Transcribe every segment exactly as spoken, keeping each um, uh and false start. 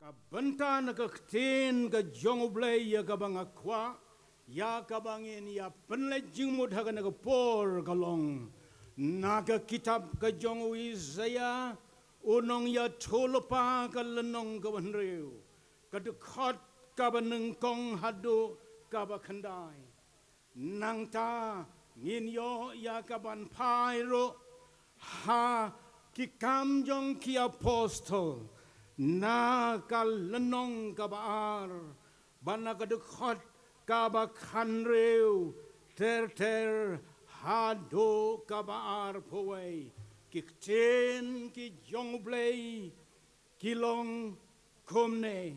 Bynta na ka ktien ka jong U Blei ïa kaba nga kwah, ïa kaba ngin ïa pynleit jingmut ha kane ka por ka long na ka kitab ka jong u Isaïah, u nongïathuhlypa, ka lynnong kaba hynriew, ka dkhot kaba nyngkong haduh kaba khyndai. Nangta ngin ïoh ïa kaban phai ruh ha Ki Kam jong ki Apostol, na ka lynnong kaba ar, bad na ka dkhot kaba khathynriew ter ter haduh kaba arphew wei. Ki ktien ki jong U Blei ki long kumne: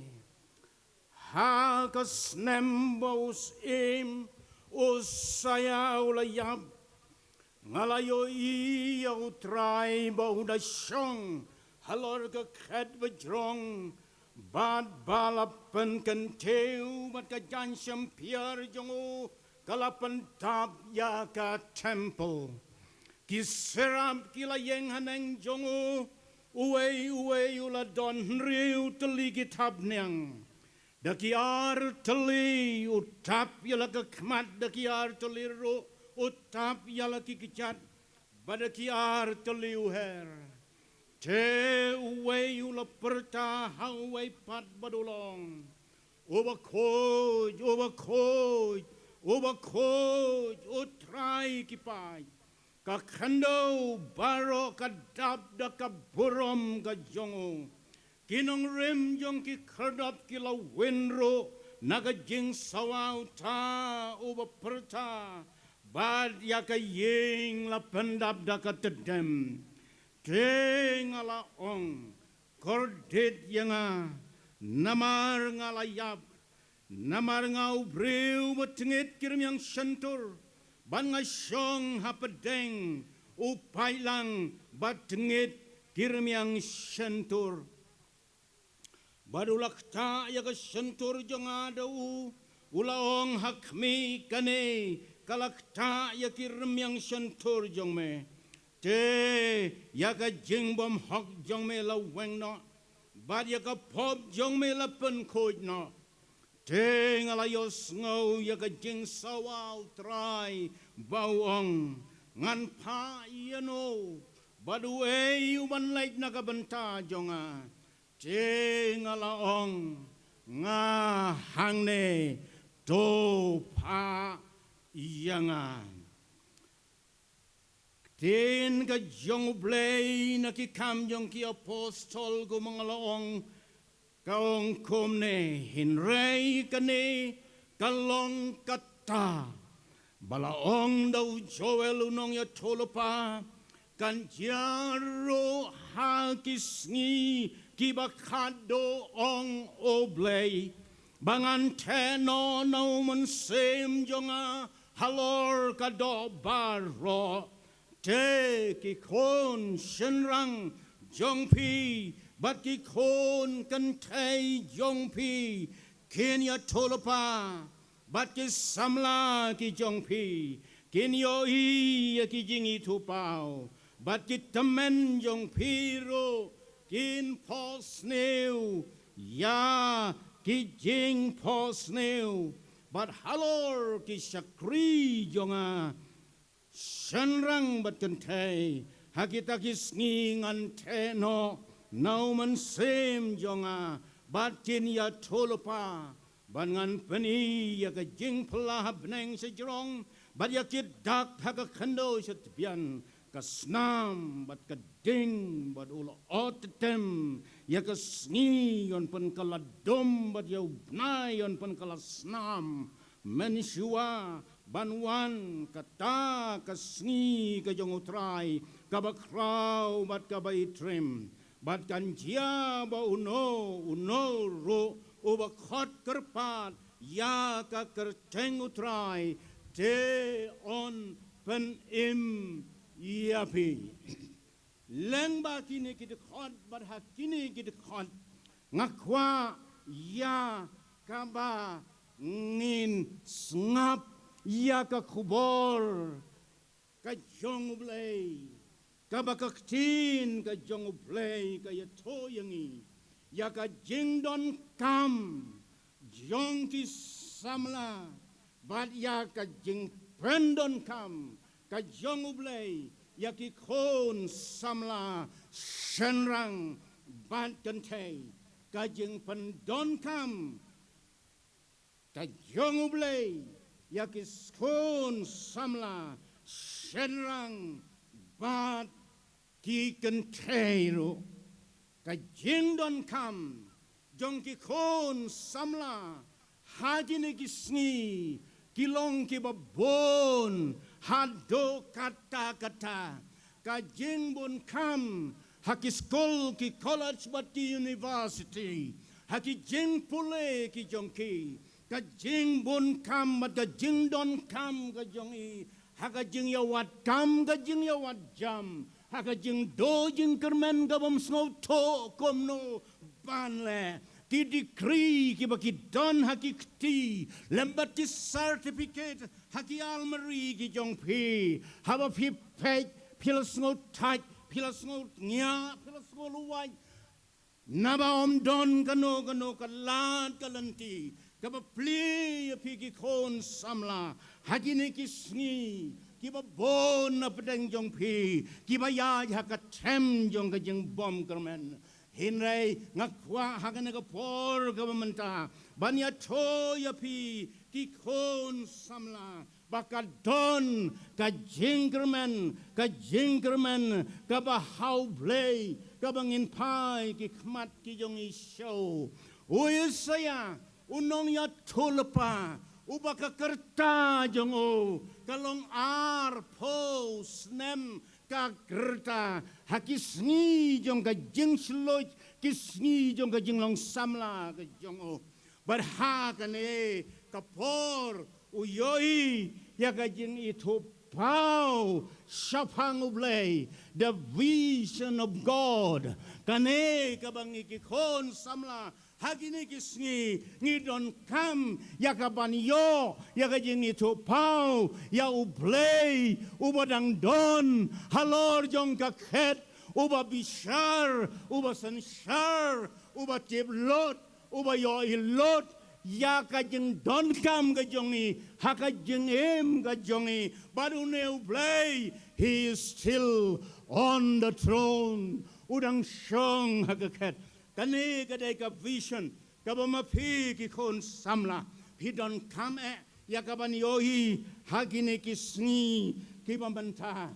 Ha ka snem ba u syiem Usaïah u la ïap, nga la ïohi ïa U Trai ba u da shong halor ka khet bajrong, bad ba la pynkyntiew, bad ka jaiñ shynrang jong u ka la pyndap ïa ka templ. Ki serap ki la ïeng haneng jong u, uwei uwei u la don hynriew tylli ki thapniang. Da ki ar tylli u tap ïa la ka khmat, da ki ar tylli ruh u tap ïa la ki kjat, bad da ki ar tylli u her. Te uwei u la pyrta ha uwei pat bad u la ong: U bakhuid, u bakhuid, u bakhuid, U Trai ki paid. Ka khyndew baroh ka dap da ka burom ka jong u. Ki nongrim jong ki khyrdop ki la win ruh na ka jingsawa uta uba pyrta, bad ïa ka ïing la pyndap da ka tdem. Te nga la ong: Kordit ïa nga, namar nga la ïap, namar nga u briew ba tngit ki rmiang shyntur, bad nga shong hapdeng u paidlang ba tngit ki rmiang shyntur. Bad u la ktah ïa ka shyntur jong nga da u, u la ong: Ha khmih, kane ka la ktah ïa ki rmiang shyntur jong me. Te ïa ka jingbymhok jong me la weng noh, bad ïa ka pop jong me la pynkhuid noh. Te nga la ïohsngew ïa ka jingsawa U Trai ba u ong: Ngan phah ïa uno, bad uei uban leit na ka bynta jong nga? Te nga la ong: Nga hangne, to phah ïa nga. Ktien ka jong U Blei na Ki Kam jong ki Apostol, kumba nga la ong, ka ong kumne: Hynrei kane ka long kata ba la ong da u Joel u nongïathuhlypa: Kan jia ruh ha ki sngi kiba khatduh, ong U Blei, ba ngan theh noh na U Mynsiem jong nga halor ka doh baroh. Te ki khun shynrang jong phi bad ki khun kynthei jong phi kin ïathuhlypa, bad ki samla ki jong phi kin ïohi ïa ki jingithuhpaw, bad ki tymmen jong phi ruh kin phohsniew ïa ki jingphohsniew, bad halor ki shakri jong nga shynrang bad kynthei, ha kita ki sngi ngan theh noh na U Mynsiem jong nga, bad kin ïathuhlypa, bad ngan pyni ïa ka jingphylla ha bneng shajrong, bad ïa ki dak ha ka khyndew shatbian. Ka snam bad ka ding bad u la ot tem, ïa ka sngi yn pynkylla dum bad ïa u bnai yn pynkylla snam mynshuwa ban wan kata ka sngi ka jong U Trai, kaba khraw bad kaba itriem. Bad kan jia ba uno uno ruh uba khot kyrpad ïa ka kyrteng U Trai, te yn pynim ïa phi. Lyngba kine ki dkhot bad ha kine ki dkhot, nga kwah ïa kaba ngin sngap ïa ka khubor ka jong U Blei, kaba ka ktien ka jong U Blei ka ïathuh ïa ngi. ïa ka jingdonkam jong ki samla, bad ïa ka jingpyndonkam ka jong U Blei ïa ki khun samla shynrang bad kynthei. Ka jingpyndonkam ka jong U Blei ïa ki khun samla shynrang bad ki kynthei ruh. Ka jingdonkam jong ki khun samla ha kine ki sngi ki long kiba bun haduh katta katta. Ka jingbun kam ha ki skul, ki college bad ki university, ha ki jingpule ki jong ki. Ka jingbun kam bad ka jingdonkam ka jong i ha ka jingïawad kam, ka jingïawad jam, ha ka jingduh jingkyrmen ka bym sngewthuh kumno ban leh. Ki degree kiba ki don ha ki kti lem bad ki certificate ha ki almari ki jong phi, haba phi peit phi la sngewthait, phi la sngewñiah, phi la sngewlwait. Naba ym don kano kano ka lad ka lynti kaba plie ïa phi ki khun samla ha kine ki sngi kiba bun na pdeng jong phi, kiba ïaid ha ka them jong ka jingbymkyrmen. Hynrei nga kwah ha kane ka por kaba mynta ban ïathuh ïa phi ki khun samla ba ka don ka jingkyrmen, ka jingkyrmen kaba ha U Blei, kaba ngin phai ki khmat ki jong i shuh. U Isaïah u nongïathuhlypa, uba ka rta jong u ka long arphew snem ka rta, ha ki sngi jong ka jingshlur, ki sngi jong ka jinglong samla ka jong u. Bad ha kane ka por u ïohi ïa ka jingithuhpaw shaphang U Blei, the vision of God. Kane kaba ngi ki khun samla ha kine ki sngi ngi donkam ïa ka ban ïoh ïa ka jingithuhpaw ïa U Blei uba dang don halor jong ka khet, uba bishar, uba synshar, uba tip lut, uba ïohi lut ïa ka jingdonkam ka jong i ha ka jingim ka jong i. Bad une U Blei, he is still on the throne. U dang shong ha ka khet. Kane ka dei ka vision kaba ma phi ki khun samla phi donkam eh ïa ka ban ïohi ha kine ki sngi kiba mynta.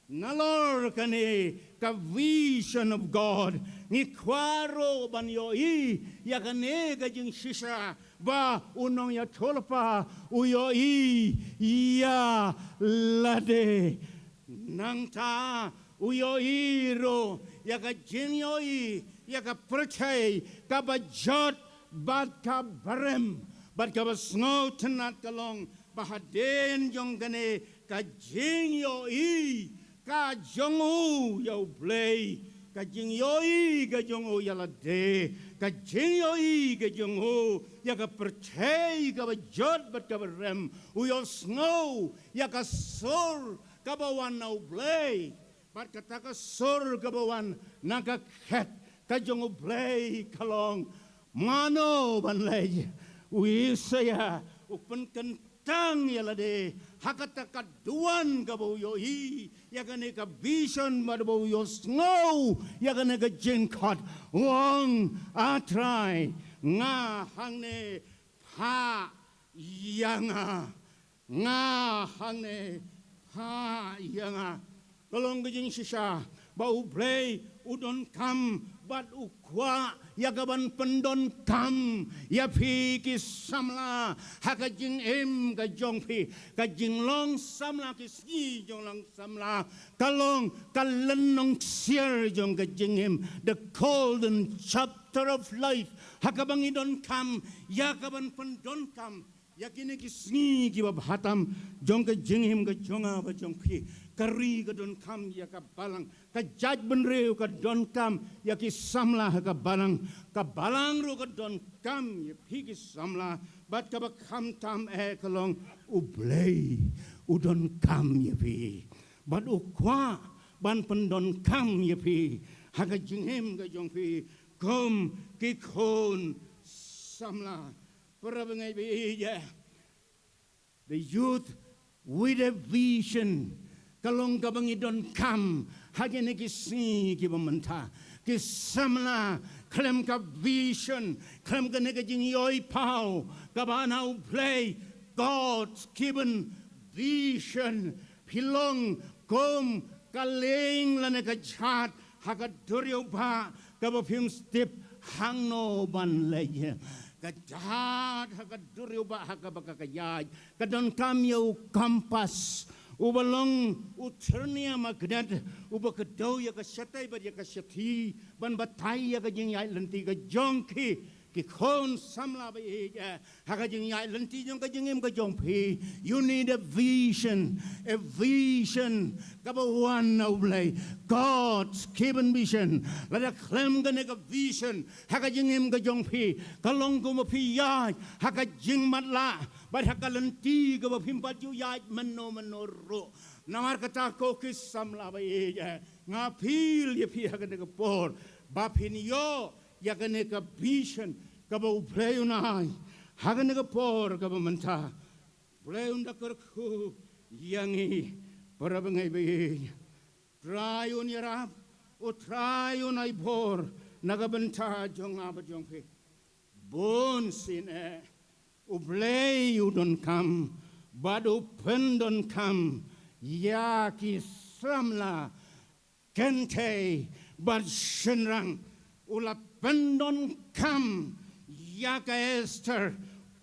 Nalor kane ka vision of God, ngi kwah ruh ban ïohi ïa kane ka jingshisha ba u nongïathuhlypa u ïohi ïa lade. Nangta u ïohi ruh ïa ka jingïohi ïa ka pyrthei kaba jot bad kaba rem bad kaba sngewtynnat ka long ba hadien jong kane ka jingïohi ka jong u ïa U Blei, ka jingïohi ka jong u ïa lade, ka jingïohi ka jong u ïa ka pyrthei kaba jot bad kaba rem, u ïohsngew ïa ka sur kaba wan na U Blei. Bad kata ka sur kaba wan na ka khet ka jong U Blei ka long, mano ban leit? U Isaïah u pynkyntang ïa lade ha kata ka duwan kaba u ïohi ïa kane ka vision bad ba u ïohsngew ïa kane ka jingkhot, u ong, A Trai, nga hangne, phah ïa nga. Nga hangne, phah ïa nga. Ka long ka jingshisha ba U Blei u donkam bad u kwah ïa ka ban pyndonkam ïa phi ki samla ha ka jingim ka jong phi. Ka jinglong samla, ki sngi jinglong samla ka long ka lynnong ksiar jong ka jingim, the golden chapter of life. Ha kaba ngi donkam ïa ka ban pyndonkam ïa kine ki sngi kiba bha tam jong ka jingim ka jong nga bad jong phi. Ka ri ka donkam ïa ka balang, ka jaitbynriew ka donkam ïa ki samla ha ka balang, ka balang ruh ka donkam ïa phi ki samla. Bad kaba kham tam eh ka long, U Blei u donkam ïa phi bad u kwah ban pyndonkam ïa phi ha ka jingim ka jong phi. kum ki khun samla. Para bangeit ba ïeit, the youth with a vision. Ka long kaba ngi donkam ha kine ki sngi kiba mynta. Ki samla khlem ka vision, khlem kane ka jingïohi paw kaba na U Blei, God's given vision. Phi long kum ka lieng lane ka jhat ha ka duriaw ba kaba phim tip hangno ban leit. Ka jhat ha ka duriaw ba ha kaba ka ïaid, ka donkam ïa u kompas uba long u thyrnia magnet uba kdew ïa ka shatei bad ïa ka shathie ban batai ïa ka jingïaid lynti ka jong ki, ki khun samla ba ïeit, eh, ha ka jingïaid lynti jong ka jingim ka jong phi. You need a vision, a vision kaba wan na U Blei, God's given vision. Lada khlem kane ka vision ha ka jingim ka jong phi, ka long kumba phi ïaid ha ka jingmatlah bad ha ka lynti kaba phim pat ju ïaid mynno mynno ruh. Namar kata ko ki samla ba ïeit, eh, nga appeal ïa phi ha kane ka por ba phin ïoh ïa kane ka vision kaba U Blei un ai ha kane ka por kaba mynta. U Blei un da kyrkhu ïa ngi, para bangeit ba ïeit. Trai un ïarap, U Trai un ai bor na ka bynta jong nga bad jong phi. Bun sien eh U Blei u donkam bad u pyndonkam ïa ki samla kynthei bad shynrang. U la pyndonkam ïa ka Esther,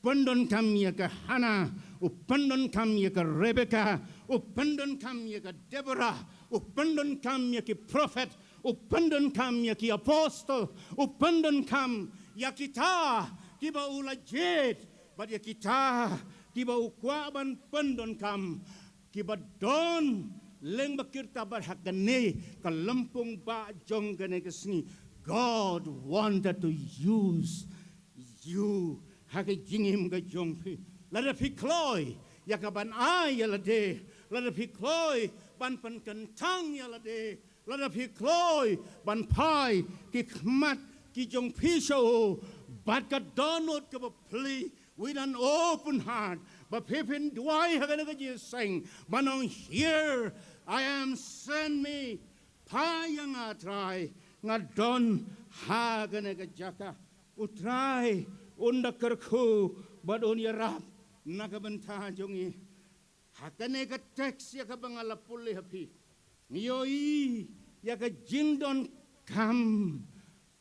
pyndonkam ïa ka Hannah, u pyndonkam ïa ka Rebecca, u pyndonkam ïa ka Deborah, u pyndonkam ïa ki prophet, u pyndonkam ïa ki apostle, u pyndonkam ïa kita kiba u la jied bad ïa kita kiba u kwah ban pyndonkam, kiba don lyngba ki rta bad ha kane ka lympung ba jong kane ka sngi. God wanted to use you ha ka jingim ka jong phi. Lada phi kloi ïa ka ban ai ïa lade, lada phi kloi ban pynkyntang ïa lade, lada phi kloi ban phai ki khmat ki jong phi sha u bad ka dohnud kaba plie, with an open heart, ba phi phin duwai ha kane ka jingïaseng ban ong, "Here I am, send me, phai ïa nga Trai, nga don ha kane ka jaka." U Trai un da kyrkhu bad un ïarap na ka bynta jong ngi. Ha kane ka text ïa kaba nga la pule ha phi, ngi ïohi ïa ka jingdonkam,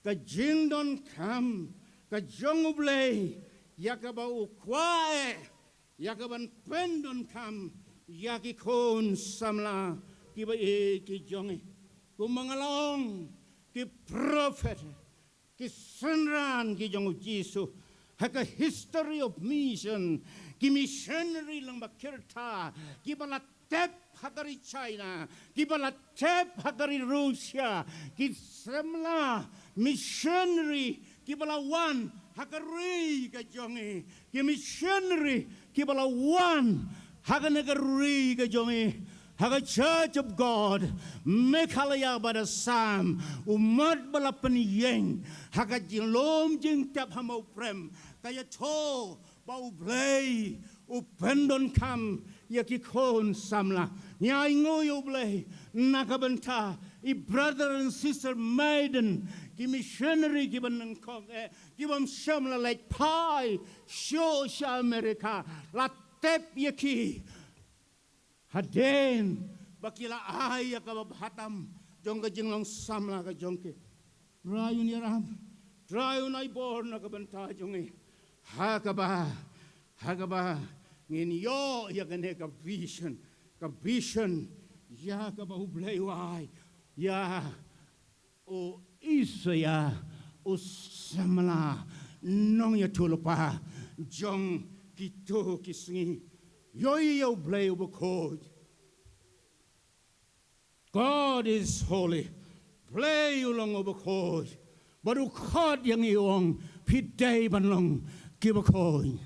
ka jingdonkam ka jong U Blei ïa kaba u kwah eh ïa ka ban pyndonkam ïa ki khun samla kiba ïeit ki jong ngi. Kumba nga la ong, ki prophet, ki synran ki jong U Jisu ha ka history of mission, ki missionary lyngba ki rta kiba la tep ha ka ri China, kiba la tep ha ka ri Russia, ki samla missionary kiba la wan ha ka ri ka jong ngi, ki missionary kiba la wan ha kane ka ri ka jong ngi, ha ka Church of God Meghalaya bad Assam. U mot ba la pynïeng ha ka jinglum jingtep ha Mawprem, ka ïathuh ba U Blei u pyndonkam ïa ki khun samla. Ngi ai nguh ïa U Blei na ka bynta i brother and sister Maiden, ki missionary kiba nyngkong eh, ki bym shym la leit phai shuh sha America, la tep ïa ki hadien ba ki la ai ïa kaba bha tam jong ka jinglong samla ka jong ki. Trai un ïarap, Trai un ai bor na ka bynta jong ngi. Ha kaba, ha kaba ngin ïoh ïa kane ka vision, ka vision ïa kaba U Blei u ai ïa u Isaiah, u samla nongïathuhlypa jong kito ki sngi. Ïohi ïa U Blei uba khuid. God is holy. Blei u long uba khuid. Bad u khot ïa ngi u ong, phi dei ban long kiba khuid.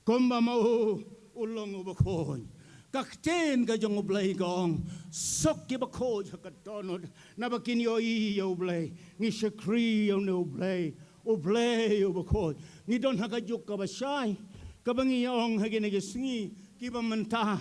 Kumba ma u u long uba khuid. Ka ktien ka jong U Blei ka ong, suk kiba khuid ha ka dohnud, naba kin ïohi ïa U Blei. Ngi shakri ïa une U Blei, U Blei uba khuid. Ngi don ha ka juk kaba shai, kaba ngi ong ha kine ki sngi kiba mynta,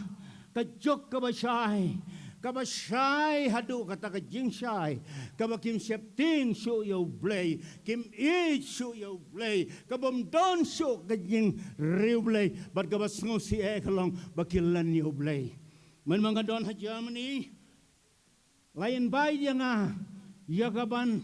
ka juk kaba shai, kaba shai haduh kata ka jingshai, kaba kim sheptieng shuh ïa U Blei, kim ïeit shuh ïa U Blei, kabym don shuh ka jingriewblei, bad kaba sngewsih eh ka long ba ki len ïa U Blei. Mynba nga don ha Germany, la invite ïa nga ïa kaban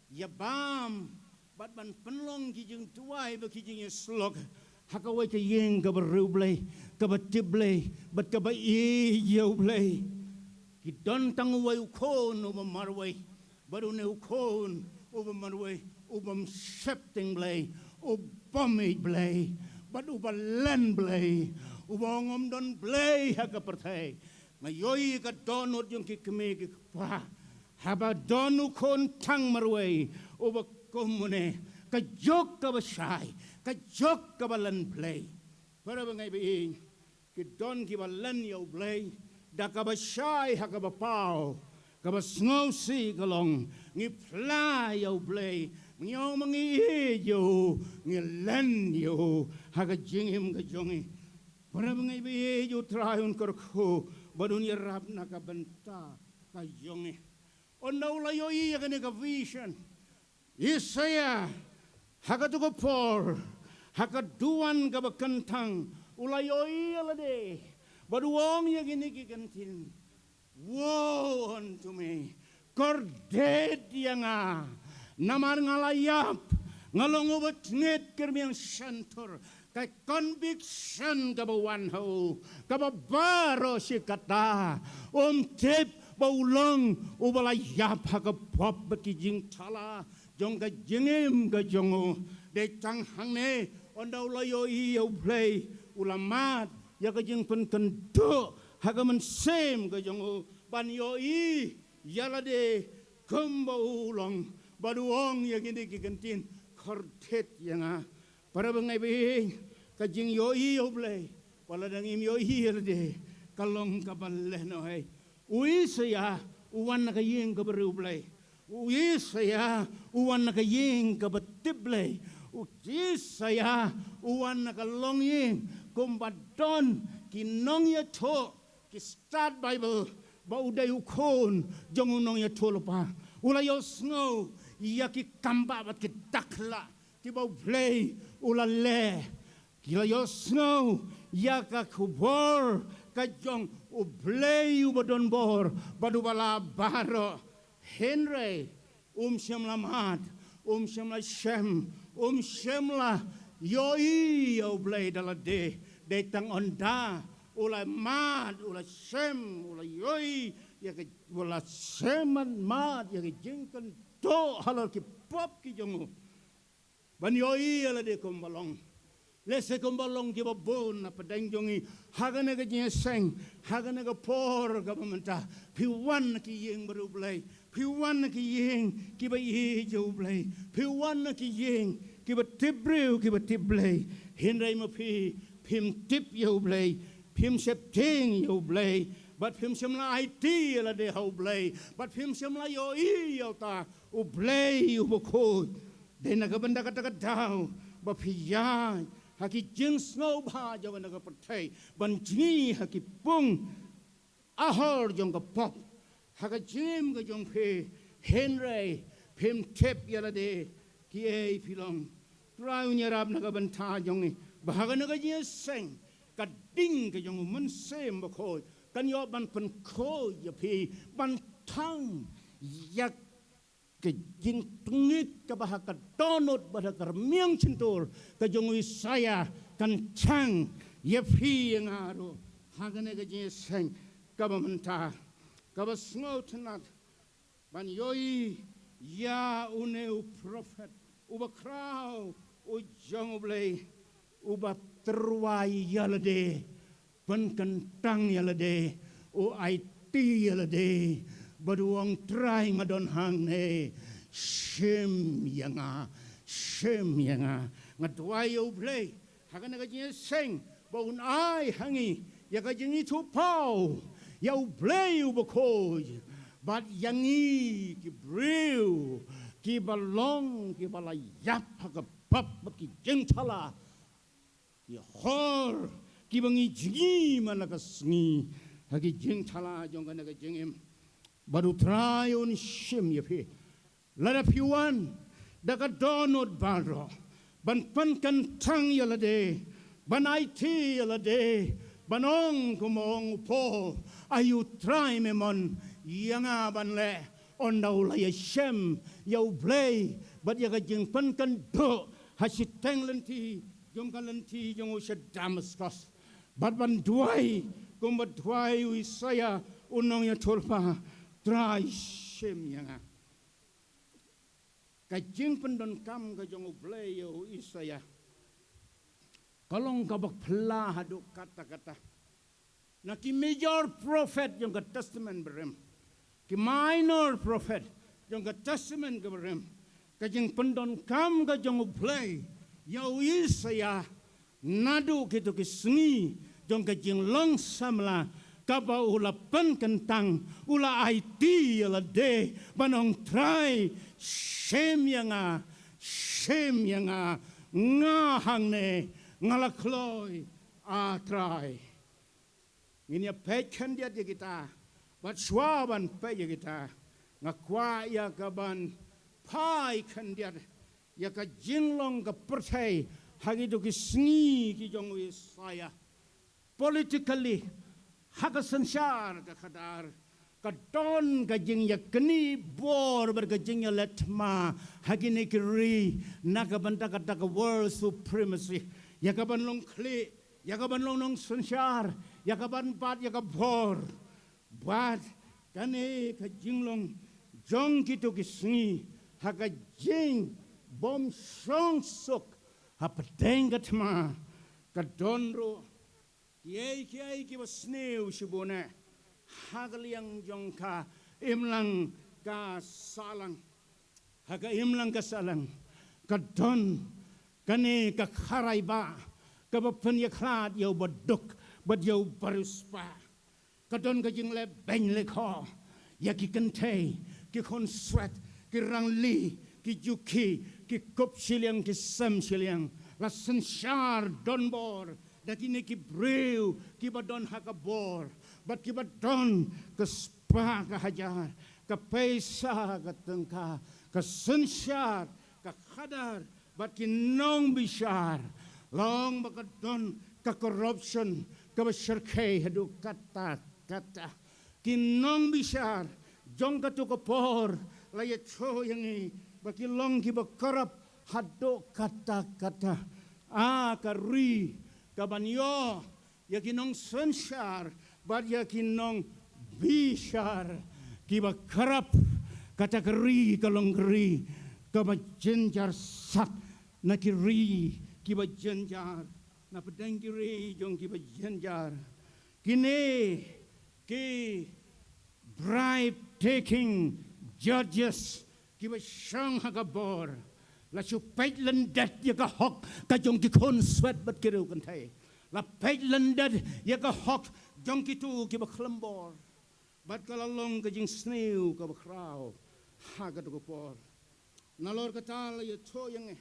ïabam bad ban pynlong ki jingduwai bad ki jingïasyllok ha kawei ka ïing kaba riewblei, kaba tip Blei bad kaba ïeit ïa U Blei. Ki don tang uwei u khun uba marwei, bad une u khun uba marwei u bym sheptieng Blei, u bym ïeit Blei, bad uba len Blei, uba ong ym don Blei ha ka pyrthei. Nga ïohi ka dohnud jong ki kmie ki kpa, haba don u khun tang marwei uba kum une, ka juk kaba shai, ka juk kaba len Blei. Para bangeit ba ïeit, ki don kiba len ïa U Blei da kaba shai ha kaba paw. Kaba sngewsih ka long, ngi phla ïa U Blei, ngi ong ma ngi ïeit ïa U, ngi len ïa U ha ka jingim ka jong ngi. Para bangeit ba ïeit, U Trai un kyrkhu bad un ïarap na ka bynta ka jong ngi. Ynda u la ïohi ïa kane ka vision, Isaiah, ha kato ka por, ha ka duwan kaba kyntang, u la ïohi ïa lade bad u ong ïa kine ki kyntien, "Woe unto me, kordit ïa nga, namar nga la ïap, nga long uba tngit kyrmiang shyntur." Ka conviction kaba wan ha u, kaba baroh shi katta, um tip ba u long uba la ïap ha ka pop bad ki jingthala jong ka jingim ka jong u. Dei tang hangne, ynda u la ïohi ïa U Blei, u la mad ïa ka jingpynkynduh ha ka mynsiem ka jong u ban ïohi ïa lade kumba u long, bad u ong ïa kine ki kyntien, "Kordit ïa nga." Para bangeit ba ïeit, ka jingïohi ïa U Blei, wat la dang im ïohi ïa lade, ka long kaba lehnohei. U Isaiah u wan na ka ïing kaba riewblei. U Isaiah u wan na ka ïing kaba tip Blei. U Isaiah u wan na ka longïing kumba don ki nongïathuh, ki stad Baibl ba u dei u khun jong u nongïathuhlypa. U la ïohsngew ïa ki kambah bad ki daklah kiba U Blei u la leh. Ki la ïohsngew ïa ka khubor ka jong U Blei uba don bor bad uba lah baroh. Hynrei um shym la mad, um shym la shem, um shym la ïohi ïa U Blei da lade. Dei tang ynda u la mad, u la shem, u la ïohi ïa ka, u la shem mad mad ïa ka jingkynduh halor ki pop ki jong u, ban ïohi ïa lade kumba long. Lehse kumba long kiba bun na pdeng jong ngi ha kane ka jingïaseng, ha kane ka por kaba mynta. Phi wan na ki ïing ba riewblei, phi wan na ki ïing kiba ïeit ïa U Blei, phi wan na ki ïing kiba tip briew, kiba tip Blei. Hynrei ma phi, phim tip ïa U Blei, phim sheptieng ïa U Blei, bad phim shym la aiti ïa lade ha U Blei, bad phim shym la ïohi ïa uta U Blei uba khuid. Dei na ka bynta kata ka daw ba phi ïaid ha ki jingsngewbha jong kane ka pyrthei, ban jngi ha ki pung ahor jong ka pop ha ka jingim ka jong phi, hynrei phim tip ïa lade kiei phi long. Trai un ïarap na ka bynta jong ngi ba ha kane ka jingïaseng, ka ding ka jong U Mynsiem Bakhuid kan ïoh ban pynkhuid ïa phi, ban thang ïa ka jingtngit kaba ha ka dohnud bad ha ka rmiang shyntur ka jong u Isaiah, kan thang ïa phi ïa nga ruh ha kane ka jingïaseng kaba mynta, kaba sngewtynnat ban ïohi ïa une u prophet uba khraw u jong U Blei, uba tyrwa ïa lade, pynkyntang ïa lade, u aiti ïa lade, bad u ong, Trai, nga don hangne, shim ïa nga, shim ïa nga. Nga duwai ïa U Blei ha kane ka jingïaseng ba un ai ha ngi ïa ka jingithuhpaw ïa U Blei u bakhuid, bad ïa ngi ki briew kiba long kiba la ïap ha ka pap bad ki jingthala, ki hor kiba ngi jngi man la ka sngi ha ki jingthala jong kane ka jingim. Bad U Trai un shim ïa phi lada phi wan da ka dohnud baroh ban pynkyntang ïa lade, ban aiti ïa lade, ban ong kumba ong u Paul, ai U Trai, me mon ïa nga ban leh. Ynda u la ïashem ïa U Blei bad ïa ka jingpynkynduh ha shiteng lynti jong ka lynti jong u sha Damaskos, bad ban duwai kumba duwai u Isaïah u nongïathuhlypa, Trai, shim ïa nga. Ka jingpyndonkam ka jong U Blei ïa u Isaïah ka long kaba phylla haduh katta katta. Na ki major prophet jong ka Testament barim, ki minor prophet jong ka Testament ka barim, ka jingpyndonkam ka jong U Blei ïa u Isaïah naduh kito ki sngi jong ka jinglong samla, kaba u la pynkyntang, u la aiti ïa lade ban ong, Trai, shim ïa nga, shim ïa nga, nga hangne, nga la kloi, A Trai. Ngin ïa peit khyndiat ïa kita, bad shuwa ban peit ïa kita, nga kwah ïa ka ban phai khyndiat ïa ka jinglong ka pyrthei ha kito ki sngi ki jong u Isaïah. Politically, ha ka synshar ka khadar, ka don ka jingïaknieh bor bad ka jingïaleh thma ha kine ki ri na ka bynta kata ka world supremacy, ïa ka ban long khlieh, ïa ka ban long nongsynshar, ïa ka ban bat ïa ka bor. Bad kane ka jinglong jong kito ki sngi, ha ka jingbym shong suk hapdeng ka thma, ka don ruh kiei kiei kiba sniew shibun eh ha ka liang jong ka imlang ka sahlang. Ha ka imlang ka sahlang ka don kane ka kharai ba kaba pynïakhlad ïa u baduk bad ïa u bariewspah. Ka don ka jingleh beiñ leh khoh ïa ki kynthei, ki khunswet, ki rangli, ki juki, ki kup shiliang, ki sem shiliang. La synshar donbor da kine ki briew kiba don ha ka bor bad kiba don ka spah ka hajar, ka pisa ka tyngka, ka synshar ka khadar bad ki nongbishar. Long ba ka don ka corruption kaba shyrkhei haduh katta katta. Ki nongbishar jong kato ka por la ïathuh ïa ngi ba ki long kiba corrupt haduh katta katta. A ka ri ka ban ïoh ïa ki nongsynshar bad ïa ki nongbishar kiba corrupt, kata ka ri ka long ka ri kaba jynjar sat na ki ri kiba jynjar, na pdeng ki ri jong kiba jynjar. Kine ki bribe taking judges kiba shong ha ka bor la shu peit lyndet ïa ka hok ka jong ki khunswet bad ki riewkynthei. La peit lyndet ïa ka hok jong kito kiba khlem bor. Bad ka la long ka jingsniew kaba khraw ha kato ka por. Nalor kata la ïathuh ïa ngi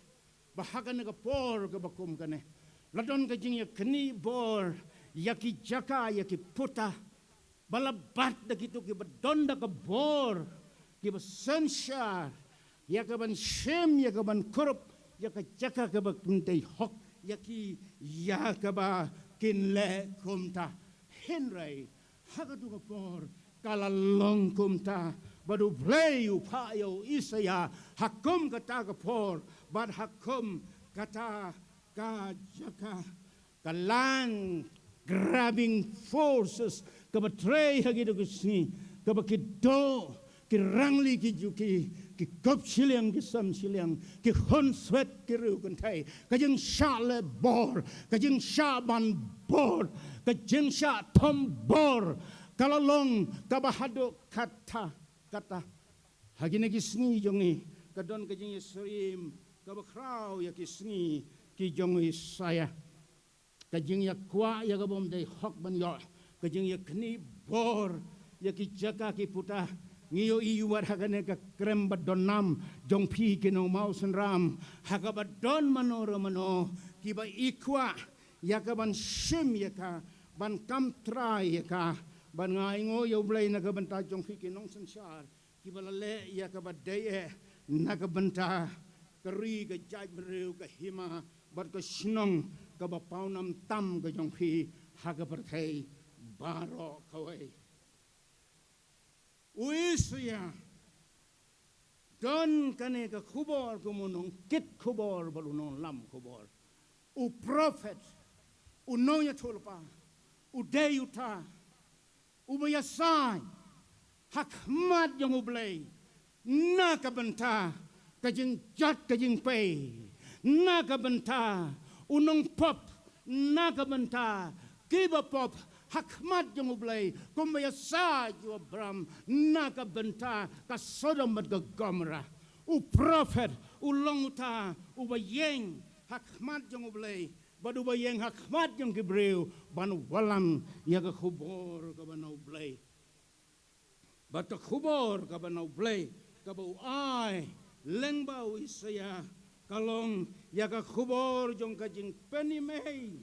ba ha kane ka por kaba kum kane la don ka jingïaknieh bor ïa ki jaka, ïa ki puta, ba la bat da kito kiba don da ka bor, kiba synshar ïa ka ban shim, ïa ka ban kurup ïa ka jaka kaba kin dei hok ïa ki, ïa kaba kin leh kumta. Hynrei ha kato ka por ka la long kumta, bad U Blei u phah ïa u Isaïah ha kum kata ka por bad ha kum kata ka jaka. Ka land grabbing forces kaba trei ha kito ki sngi, kaba ki duh, ki rangli, ki juki, ki kup shiliang, ki sem shiliang, ki khunswet, ki riewkynthei, ka jingshah leh bor, ka jingshah ban bor, ka jingshah thombor, ka la long kaba haduh katta katta. Ha kine ki sngi jong ngi ka don ka jingïasyriem kaba khraw ïa ki sngi ki jong u Isaïah. Ka jingïakwah ïa ka bym dei hok ban ïoh. Ka jingïaknieh bor ïa ki jaka ki puta. Ngi ïohi wat ha kane ka krem ba don nam jong phi ki nongmawsynram. Ha kaba don mano re mano kiba i kwah ïa ka ban shim ïa ka, ban kam trai ïa ka, ban ngai nguh ïa U Blei na ka bynta jong phi ki nongsynshar kiba la leh ïa kaba dei eh na ka bynta ka ri, ka jaitbynriew, ka hima bad ka shnong kaba pawnam tam ka jong phi ha ka pyrthei baroh kawei. U Isaïah don kane ka khubor kum u nongkit khubor bad u nonglam khubor, u prophet, u nongïathuhlypa, u dei uta uba ïasaid ha khmat jong U Blei na ka bynta ka jingjot ka jingpei, na ka bynta u nongpop, na ka bynta kiba pop ha khmat jong U Blei, kumba ïasaid ïa u Abraham na ka bynta ka Sodom bad ka Gomorrah. U prophet u long uta uba ïeng ha khmat jong U Blei bad uba ïeng ha khmat jong ki briew ban wallam ïa ka khubor kaba na U Blei. Bad ka khubor kaba na U Blei kaba u ai lyngba u Isaïah ka long ïa ka khubor jong ka jingpynim ei.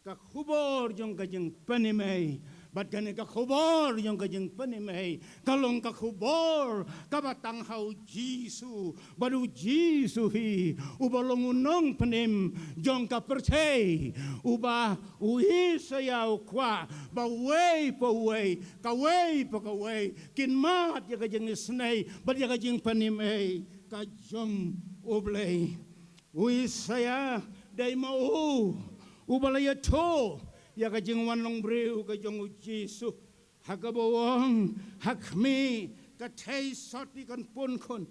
Ka khubor jong ka jingpynim ei. Bad kane ka khubor jong ka jingpynim ei ka long ka khubor kaba tang ha U Jisu. Bad U Jisu hi uba long u nongpynim jong ka pyrthei, uba u Isaïah u kwah ba uwei pa uwei, kawei pa kawei kin mad ïa ka jingisynei bad ïa ka jingpynim ei ka jong U Blei. U Isaïah dei ma u uba la ïathuh ïa ka jingwan long briew ka jong U Jisu, ha kaba u ong, ha khmih ka thei sot hi kan pun khun,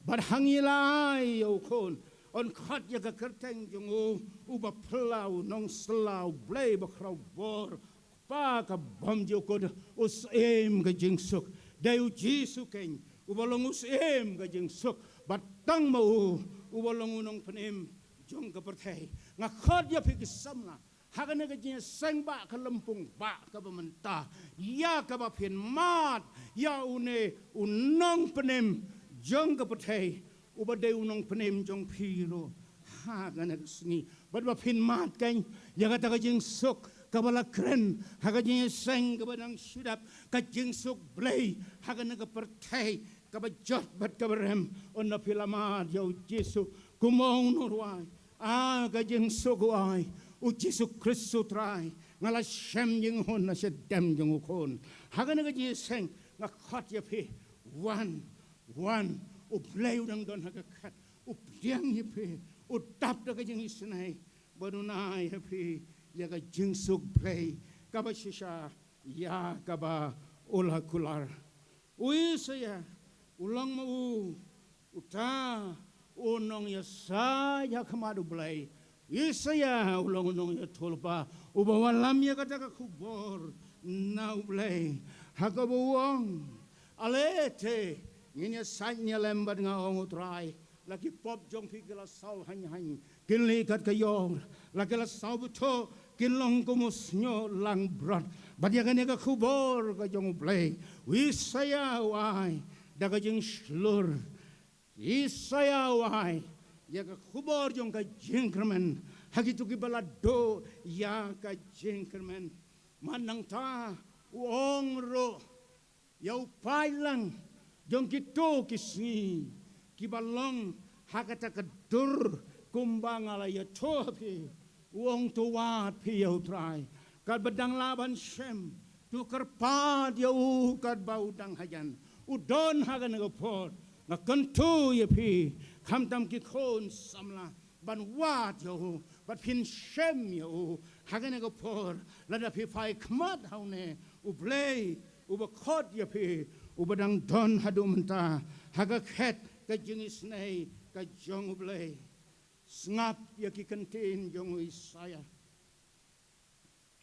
bad ha ngi la ai ïa u khun, yn khot ïa ka kyrteng jong u uba phylla, u nongsylla, U Blei ba khraw bor, Kpa ka bym jukut, u Syiem ka jingsuk. Dei U Jisu keiñ uba long u Syiem ka jingsuk, bad tang ma u uba long u nongpynim jong ka pyrthei. Nga khot ïa phi ki samla ha kane ka jingïaseng bah ka lympung bah kaba mynta, ïa kaba phin mad ïa une u nongpynim jong ka pyrthei, uba dei u nongpynim jong phi ruh ha kane ka sngi. Bad ba phin mad keiñ ïa kata ka jingsuk kaba la kren ha ka jingïaseng kaba dang shu dep, ka jingsuk Blei ha kane ka pyrthei kaba jot bad kaba rem. Ynda phi la mad ïa U Jisu, kumno u nongrwai, ah, ka jingsuk u ai, U Jisu Khrist U Trai, nga la shem jinghun na shadem jong u khun. Ha kane ka jingïaseng nga khot ïa phi, wan, wan, U Blei u dang don ha ka khat, u pdiang ïa phi, u dap da ka jingisynei, bad un ai ïa phi ïa ka jingsuk Blei kaba shisha ïa kaba u la kular. U Isaïah u long ma u uta u nongïasaid ha khmat U Blei. Isaïah u long u nongïathuhlypa uba wallam ïa kata ka khubor na U Blei, ha kaba u ong, ale te ngin ïasaid ïalem bad nga, ong U Trai. La ki pop jong phi ki la saw haiñ haiñ, kin lih kat ka ïor. La ki la saw bthuh, kin long kum u shñiuh langbrot. Bad ïa kane ka khubor ka jong U Blei, u Isaïah u ai da ka jingshlur. Isaïah u ai ïa ka khubor jong ka jingkyrmen ha kito kiba la duh ïa ka jingkyrmen. Bad nangta u ong ruh ïa u paidlang jong kito ki sngi kiba long ha kata ka dur, kumba nga la ïathuh ha phi. U ong, to wad phi ïa U Trai katba dang lah ban shem, to kyrpad ïa u katba u dang hajan. U don ha kane ka por. Nga kyntu ïa phi, khamtam ki khun samla, ban wad ïa u bad phin shem ïa u ha kane ka por. Lada phi phai khmat ha une U Blei uba khot ïa phi, uba dang don haduh mynta ha ka khet ka jingisynei ka jong U Blei. Sngap ïa ki kyntien jong u Isaïah.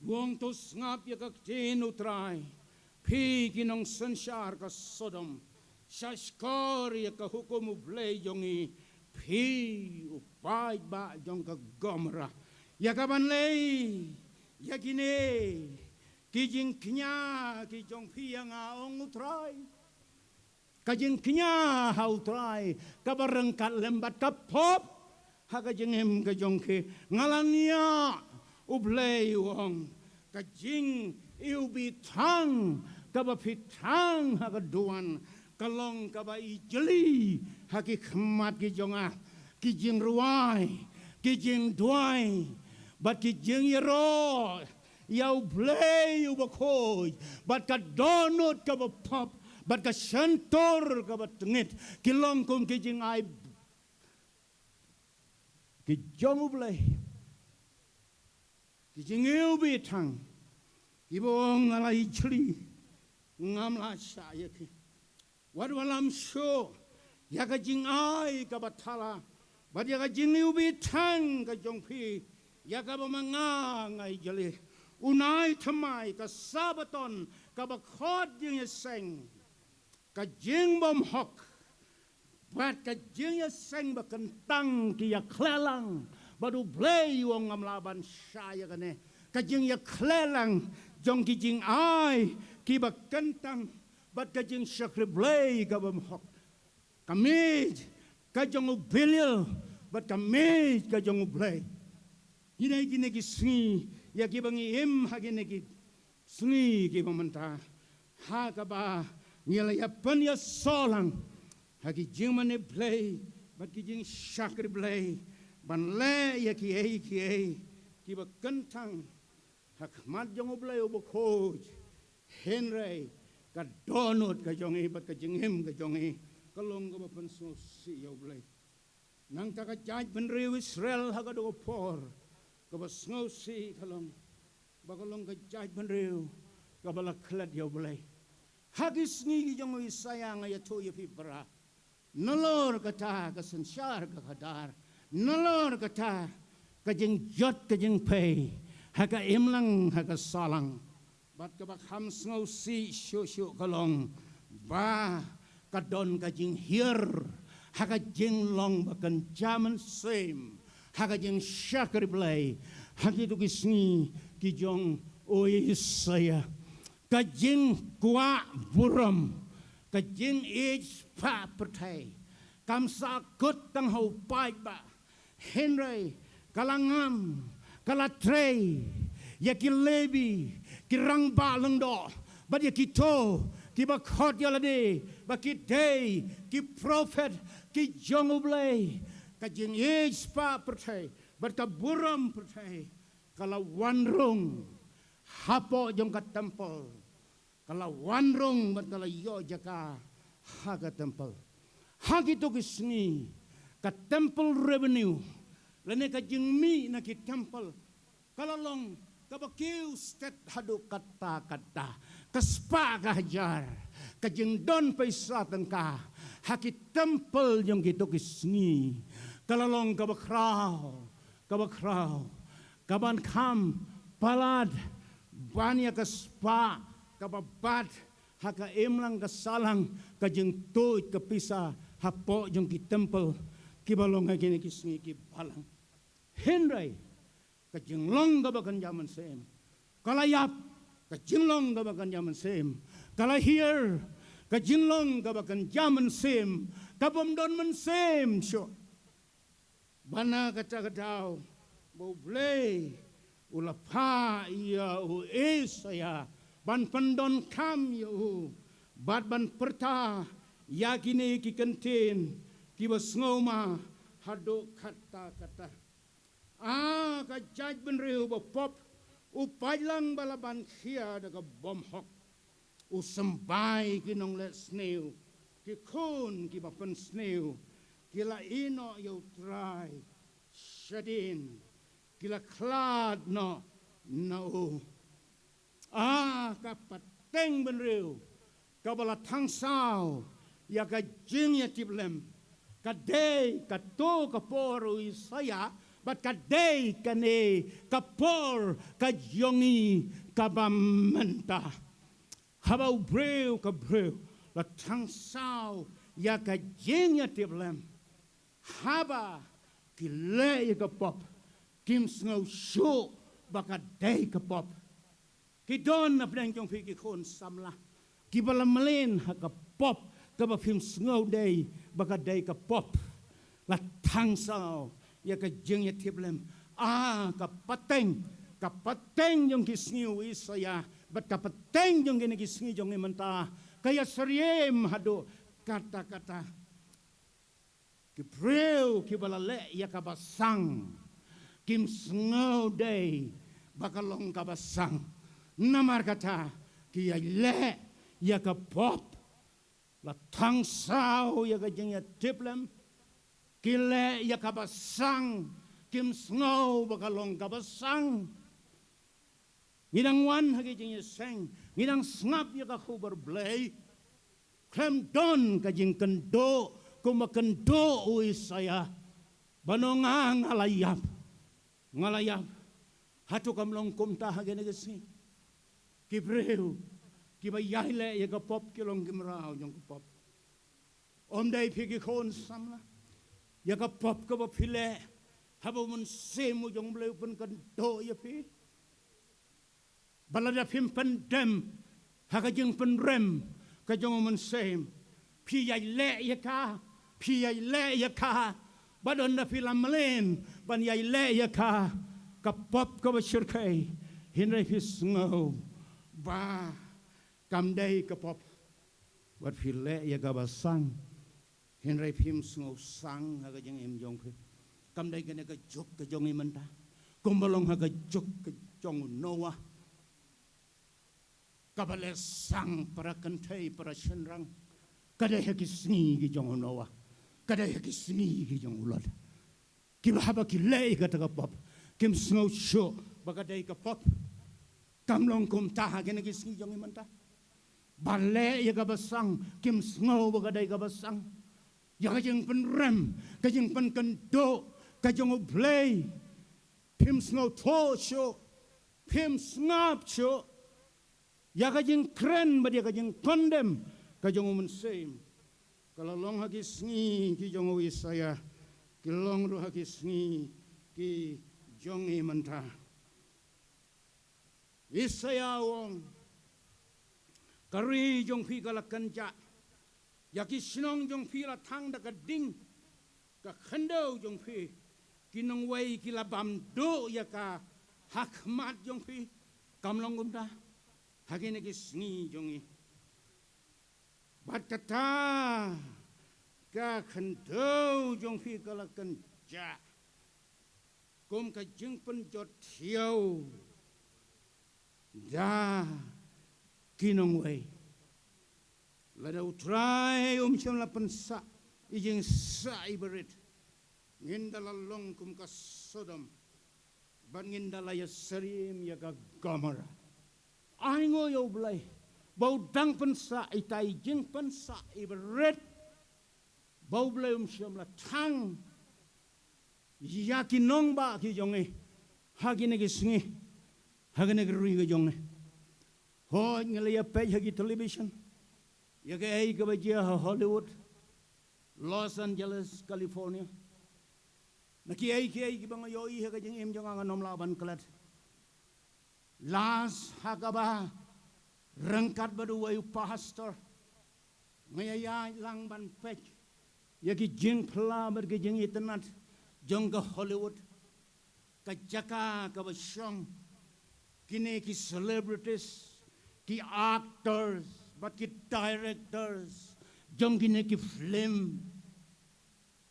U ong, to sngap ïa ka ktien U Trai, phi ki nongsynshar ka Sodom. Sha shkor ïa ka hukum U Blei jong ngi, phi u paidbah jong ka Gomorrah. Ïa ka ban leh ïa kine ki jingkñia ki jong phi ïa nga, ong U Trai. Ka jingkñia ha U Trai kaba ryngkat lem bad ka pop ha ka jingim ka jong ki. Nga la ñiah, U Blei u ong, ka jingiwbih thang kaba phi thang ha ka duwan ka long kaba ijli ha ki khmat ki jong nga. Ki jingrwai, ki jingduwai bad ki jingïaroh ïa U Blei uba khuid, bad ka dohnud kaba pop, bad ka shyntur kaba tngit, ki long kum ki jingai ki jong U Blei. Ki jingiwbih thang kiba ong nga la ijli, ngam lah shah ïa ki. Wat wallam shuh ïa ka jingai kaba thala bad ïa ka jingiwbih thang ka jong phi ïa kaba ma nga nga ijli. U nai thymmai, ka Sabaton kaba khot jingïaseng, ka jingbymhok bad ka jingïaseng ba kyntang ki ïakhleh lang, bad U Blei u ong ngam lah ban shah ïa kane. Ka jingïakhleh lang jong ki jingai kiba kyntang bad ka jingshakri Blei kaba bymhok, ka miej ka jong u Belial bad ka miej ka jong U Blei. Kine, kine ki sngi ïa kiba ngi im ha kine ki sngi kiba mynta, ha kaba ngi la ïa pynïasoh lang ha ki jingmane Blei bad ki jingshakri Blei ban leh ïa kiei kiei kiba kyntang ha khmat jong U Blei uba khuid. Hynrei ka dohnud ka jong i bad ka jingim ka jong i ka long kaba pynsngewsih ïa U Blei. Nangta ka jaitbynriew Israel ha ka dei ka por kaba sngewsih ka long, ba ka long ka jaitbynriew kaba la klet ïa U Blei. Ha ki sngi ki jong u Isaïah nga ïathuh ïa phi para, nalor kata ka synshar ka khadar, nalor kata ka jingjot ka jingpei ha ka imlang ha ka sahlang. Bad kaba kham sngewsih shuh shuh ka long ba ka don ka jinghiar ha ka jinglong ba kynja mynsiem ha ka jingshakri Blei ha kito ki sngi ki jong u Isaïah. Ka jingkwah burom, ka jingïeit spah pyrthei kam sahkut tang ha u paidbah. Hynrei ka la ngam, ka la trei ïa ki Lebi, ki rangbah lyngdoh, bad ïa kito kiba khot ïa lade ba ki dei ki prophet ki jong U Blei. Ka jingïeit spah pyrthei bad ka burom pyrthei ka la wan rung hapoh jong ka temple. Ka la wan rung bad ka la ïoh jaka ha ka temple. Ha kito ki sngi ka temple revenue lane ka jingmih na ki temple ka la long kaba kiew stet haduh katta katta, ka spah ka hajar. Ka jingdon pisa tyngka ha ki temple jong kito ki sngi ka la long kaba khraw, kaba khraw, kaban kham palat ban ïa ka spah kaba bat ha ka imlang ka sahlang, ka jingtuid ka pisa hapoh jong ki temple kiba long ha kine ki sngi ki balang. Hynrei ka jinglong kaba kynja mynsiem ka la ïap, ka jinglong kaba kynja mynsiem ka la hiar, ka jinglong kaba kynja mynsiem ka bym don mynsiem shuh. Bad na kata ka daw ba U Blei u la phah ïa u Isaïah ban pyndonkam ïa u bad ban pyrta ïa kine ki kyntien kiba sngewma haduh katta katta. A ka jaitbynriew ba pop, u paidlang ba la ban khia da ka bymhok, u symbai ki nongleh sniew, ki khun kiba pynsniew, ki la ïehnoh ïa U Trai shadien, ki la khlad noh na u. A ka pateng bynriew kaba la thang saw ïa ka jingïatiplem ka dei kato ka por u Isaïah bad ka dei kane ka por ka jong ngi kaba mynta. Haba u briew ka briew la thang saw ïa ka jingïatiplem, haba ki leh ïa ka pop, Kim sngew shuh ba ka dei ka pop. Ki don na pdeng jong phi ki khun samla kiba la mlien ha ka pop kaba phim sngew dei ba ka dei ka pop. La thang saw ïa ka jingïatiplem. A ka pateng, ka pateng jong ki sngi u Isaïah bad ka pateng jong kine ki sngi jong ngi mynta ka ïasyriem haduh katta katta. Ki briew kiba la leh ïa ka basang kim sngew dei ba ka long ka basang. Namar kata ki ïa leh ïa ka pop. La thang saw ïa ka jingïatiplem. Ki leh ïa ka basang, kim sngew ba ka long ka basang. Ngi dang wan ha ki jingïaseng, ngi dang sngap ïa ka khubor Blei. Khlem don ka jingkynduh kumba kynduh u Isaïah. Ba nong nga nga la ïap, nga la ïap. Hato kam long kumta ha kine ki sngi? Ki briew kiba ïai leh ïa ka pop ki long ki mraw jong ka pop. Ym dei phi ki khun samla, ïa ka pop kaba phi leh haba u Mynsiem u jong u Blei u pynkynduh ïa phi. Ba lada phim pyndem ha ka jingpynrem ka jong u Mynsiem, phi ïai leh ïa ka, phi ïai leh ïa ka. Bad ynda phi la mlien ban ïai leh ïa ka, ka pop kaba shyrkhei, hynrei phi sngew ba kam dei ka pop. Bad phi leh ïa ka basang, hynrei phim sngew sang ha ka jingim jong phi. Kam dei kane ka juk ka jong ngi mynta, kumba long ha ka juk ka jong u Noah. Kaba leh sang para kynthei para shynrang, ka dei ha ki sngi ki jong u Noah, ka dei ha ki sngi ki jong u Lot. Kiba haba ki leh ïa kata ka pop kim sngew shuh ba ka dei ka pop. Kam long kumta ha kine ki sngi jong ngi mynta. Ba leh ïa ka basang kim sngew ba ka dei ka basang. Ïa ka jingpynrem, ka jingpynkynduh ka jong u Blei, phim sngewthuh shuh, phim sngap shuh. Ïa ka jingkren bad ïa ka jingkondem ka jong u Mynsiem. Ka la long ha ki sngi ki jong u Isaïah, ki long ruh ha ki sngi ki jong ngi mynta. Isaïah u ong, ka ri jong phi ka la kynjah, ïa ki shnong jong phi la thang da ka ding, ka khyndew jong phi, ki nongwei ki la bam duh ïa ka ha khmat jong phi. Kam long kumta ha kine ki sngi jong ngi? Bad kata ka khyndew jong phi ka la kynjah kum ka jingpynjot thiaw da ki nongwei. Lada u Trai um shym la pynsah i jingsah iba rit, ngin da la long kum ka Sodom, bad ngin da la ïasyriem ïa ka Gomorrah. Ai nguh ïa u Blei ba u dang pynsah ita i jingpynsah iba rit, ba u Blei um shym la thang ïa ki nongbah ki jong ngi ha kine ki sngi, ha kine ki ri ki jong ngi. Hooid, ngi la ïa peit ha ki television ïa kaei kaba jia ha Hollywood, Los Angeles, California. Na kiei kiei kiba nga ïohi ha ka jingim jong nga, ngam lah ban klet. Last ha kaba ryngkat bad uwei u pastor, nga ïa ïaid lang ban peit ïa ki jingphla bad ki jingitynnad jong ka Hollywood, ka jaka kaba shong kine ki celebrities, ki actors bad ki directors jong kine ki film,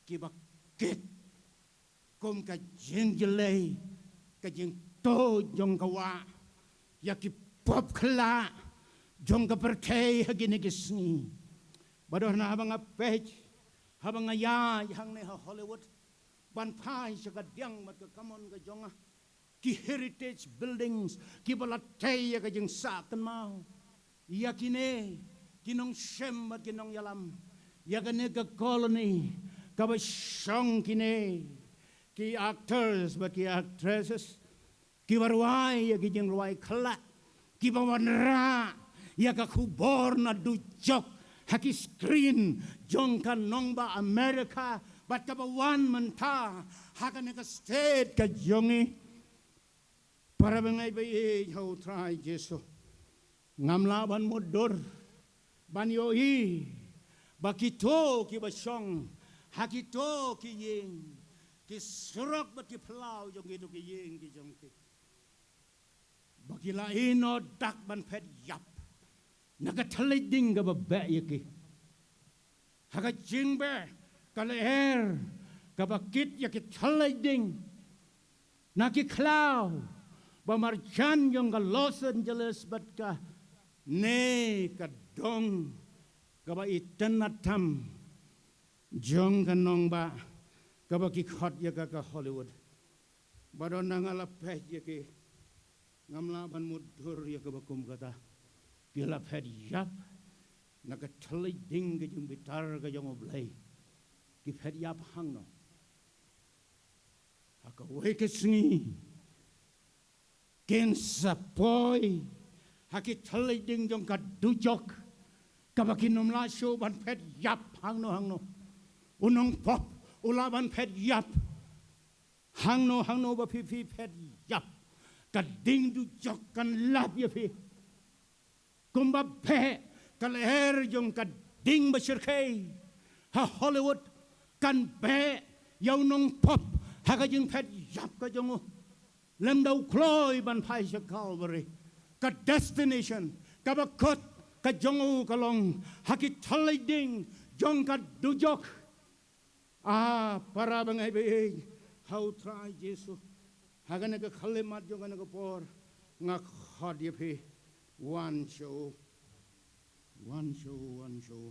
kiba kit kum ka jingjlei, ka jingtuid jong ka wah ïa ki pop khyllah jong ka pyrthei ha kine ki sngi. Bad haba nga peit, haba nga ïaid hangne ha Hollywood ban phai sha ka diang bad ka kamon ka jong nga, ki heritage buildings kiba la tei ïa ka jingsah kynmaw ïa kine ki nongshem bad ki nongïalam ïa kane ka colony kaba shong kine ki actors bad ki actresses, kiba rwai ïa ki jingrwai khyllah, kiba wanrah ïa ka khubor na dujok ha ki screen jong ka nongbah America Bad kaba wan mynta ha kane ka state ka jong ngi. Para bangeit ba ïeit ha u Trai Jisu. Ngam lah ban mutdur ban ïohi ba kito kiba shong ha kito ki ïing, ki surok bad ki phyllaw jong kito ki ïing ki jong ki, ba ki la ïehnoh dak ban phet ïap na ka thylliej ding kaba beh ïa ki. Ha ka jingbeh ka lyer kaba kit ïa ki thylliej ding na ki khlaw ba marjan jong ka Los Angeles bad kane ka dong kaba itynnad tam jong ka nongbah kaba ki khot ïa ka ka Hollywood. Ba don na nga la phet ïa ki, ngam lah ban mutdur ïa kaba kum kata. Ki la phet ïap na ka thylliej ding ka jingbitar ka jong U Blei. Ki phet ïap hangno? Ha kawei ka sngi kin sa poi ha ki thylliej ding jong ka dujok, kaba kin ym lah shuh ban phet ïap hangno hangno. U nongpop u lah ban phet ïap hangno hangno ba phi phi phet ïap. Ka ding dujok kan lap ïa phi. Kumba beh ka lyer jong ka ding ba shyrkhei ha Hollywood, kan beh ïa u nongpop ha ka jingphet ïap ka jong u. Lymda u kloi ban phai sha Calvary, ka destination kaba kut ka jong u ka long ha ki thylliej ding jong ka dujok. Ah, para bangeit ba ïeit ha u Trai Jisu, ha kane ka khyllipmat jong kane ka por nga khot ïa phi, wan sha u, wan sha u, wan sha u.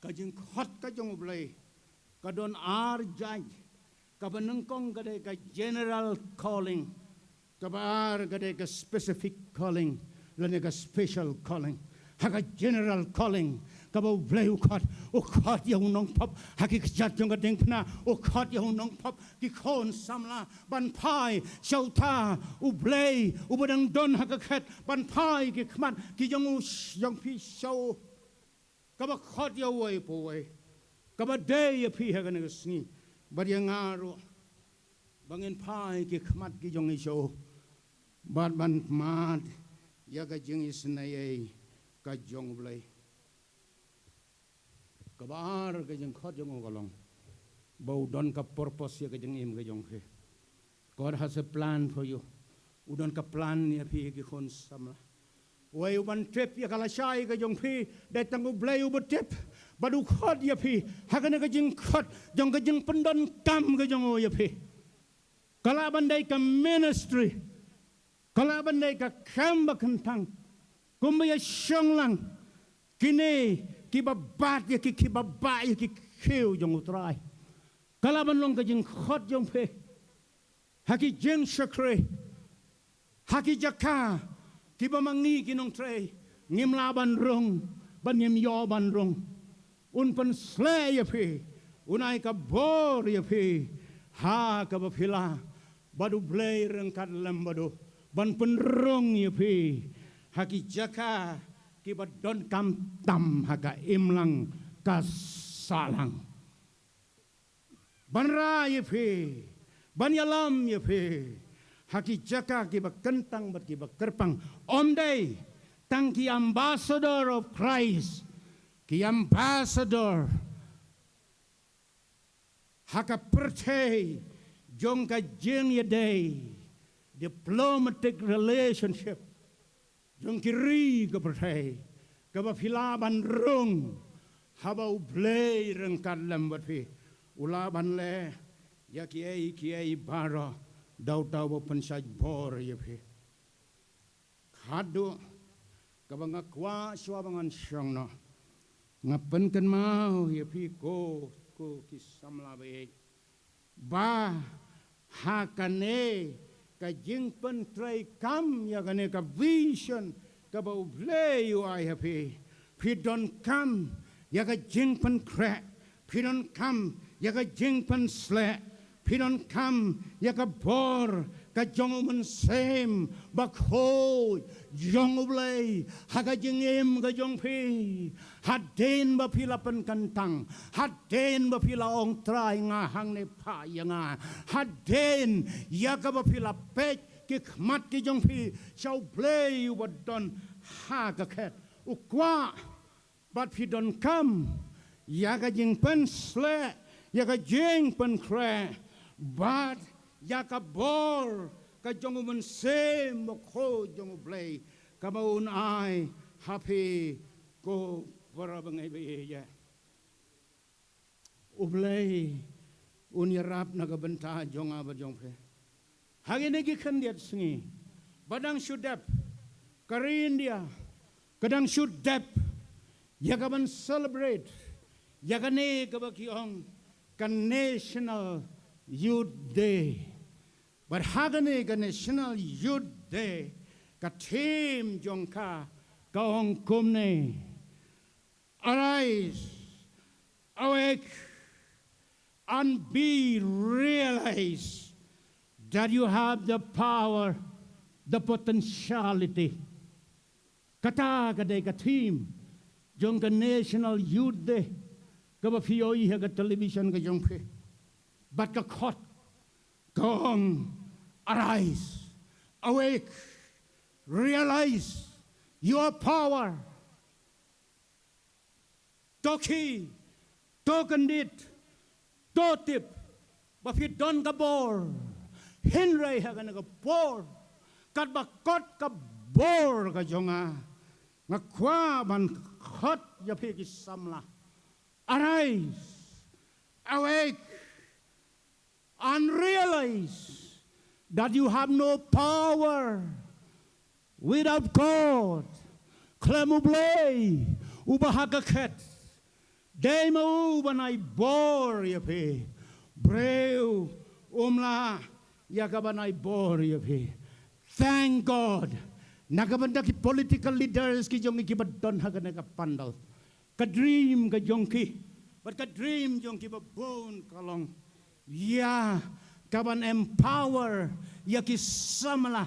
Ka jingkhot ka jong U Blei ka don ar jait. Kaba nyngkong ka dei ka general calling. Kaba ar ka dei ka specific calling lane ka special calling. Ha ka general calling, kaba U Blei u khot, u khot ïa u nongpop ha ki kjat jong ka diengphna, u khot ïa u nongpop, ki khun samla, ban phai sha uta U Blei uba dang don ha ka khet, ban phai ki khmat ki jong u, jong phi sha u. Kaba khot ïa uwei pa uwei, kaba dei ïa phi ha kane ka sngi bad ïa nga ruh, ba ngin phai ki khmat ki jong ngi sha u bad ban mad ïa ka jingisynei ka jong U Blei. Kaba ar ka jingkhot jong u ka long ba u don ka purpose ïa ka jingim ka jong phi. God has a plan for you. U don ka plan ïa phi ki khun samla. Wei u ban tip ïa ka lashai ka jong phi, dei tang U Blei uba tip. Bad u khot ïa phi ha kane ka jingkhot jong ka jingpyndonkam ka jong u ïa phi. Ka lah ban dei ka ministry, ka lah ban dei ka kam ba kyntang. Kumba ïa shong lang kine kiba bat ïa ki, kiba bah ïa ki khiew jong U Trai. Ka lah ban long ka jingkhot jong phi ha ki jingshakri, ha ki jaka kiba ma ngi ki nongtrei ngim lah ban rung, ban ngim ïoh ban rung. Un pynsleh ïa phi, un ai ka bor ïa phi ha kaba phi lah, bad U Blei ryngkat lem bad u ban pynrung ïa phi ha ki jaka kiba donkam tam ha ka imlang ka sahlang. Ban rai ïa phi, ban ïalam ïa phi ha ki jaka kiba kyntang bad kiba kyrpang. Ym dei tang ki ambassador of Christ, ki ambassador ha ka pyrthei jong ka jingïadei, diplomatic relationship jong ki ri ka pyrthei, kaba phi lah ban rung haba U Blei ryngkat lem bad phi. U lah ban leh ïa kiei kiei baroh da uta uba pynshait bor ïa phi. Haduh kaba nga kwah shuwa ba ngan shong noh, nga pynkynmaw ïa phi ko, ko ki samla ba ïeit, ba ha kane ka jingpyntreikam ïa kane ka vision kaba U Blei u ai ha phi, phi donkam ïa ka jingpynkhreh, phi donkam ïa ka jingpynsleh. Phi donkam ïa ka bor ka jong u Mynsiem Bakhuid jong U Blei ha ka jingim ka jong phi. Hadien ba phi la pynkyntang, hadien ba phi la ong, Trai, nga hangne, phah ïa nga. Hadien ïa kaba phi la peit ki khmat ki jong phi sha U Blei uba don ha ka khet, u kwah bad phi donkam ïa ka jingpynsleh, ïa ka jingpynkhreh bad ïa ka bor ka jong u Mynsiem Bakhuid jong U Blei kaba un ai ha phi, ko para bangeit ba ïeit. U Blei un ïarap na ka bynta jong nga bad jong phi. Ha kine ki khyndiat sngi ba dang shu dep, ka ri India ka dang shu dep ïa kaban celebrate ïa kane kaba ki ong ka National Youth Day. Bad ha kane ka National Youth Day, ka theme jong ka ka ong kumne: Arise, awake, and be realized that you have the power, the potentiality. Kata ka dei ka theme jong ka National Youth Day kaba phi ïohi ha ka television ka jong phi. Bad ka khot ka ong, arise, awake, realize your power. To khie, to kyndit, to tip ba phi don ka bor. Hynrei ha kane ka por, katba kot ka bor ka jong nga, nga kwah ban khot ïa phi ki samla: Arise, awake, and realize that you have no power without God. Khlem U Blei uba ha ka khet, dei ma u ban ai bor ïa phi. Briew um lah ïa kaban ai bor ïa phi. Thank God. Na ka bynta ki political leaders ki jong ngi kiba don ha kane ka pandal, ka dream ka jong ki bad ka dream jong ki ba bun ka long ïa kaban empower ïa ki samla.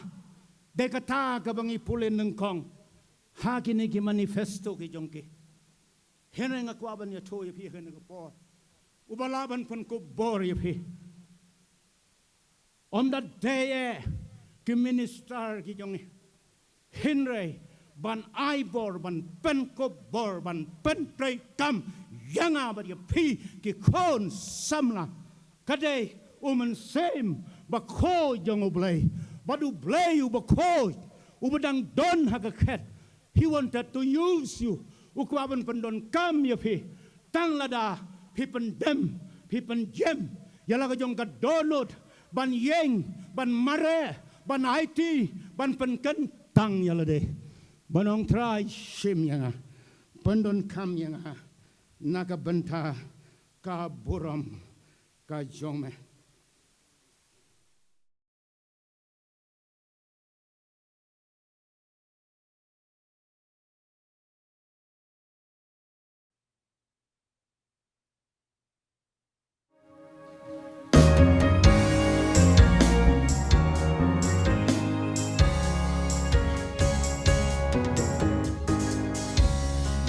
Dei kata kaba ngi pule nyngkong ha kine ki manifesto ki jong ki. Hynrei nga kwah ban ïathuh ïa phi ha kane ka por, uba lah ban pynkup bor ïa phi, ym da dei eh ki minister ki jong ngi, hynrei ban ai bor, ban pynkup bor, ban pyntreikam ïa nga bad ïa phi ki khun samla, ka dei u Mynsiem Bakhuid jong U Blei. Bad U Blei u Bakhuid uba dang don ha ka khet, he wanted to use you. U kwah ban pyndonkam ïa phi. Tang lada phi pyndem, phi pynjem ïa la ka jong ka dohnud ban ïeng, ban mareh, ban aiti, ban pynkyntang ïa lade, ban ong, Trai, shim ïa nga, pyndonkam ïa nga na ka bynta ka burom ka jong me.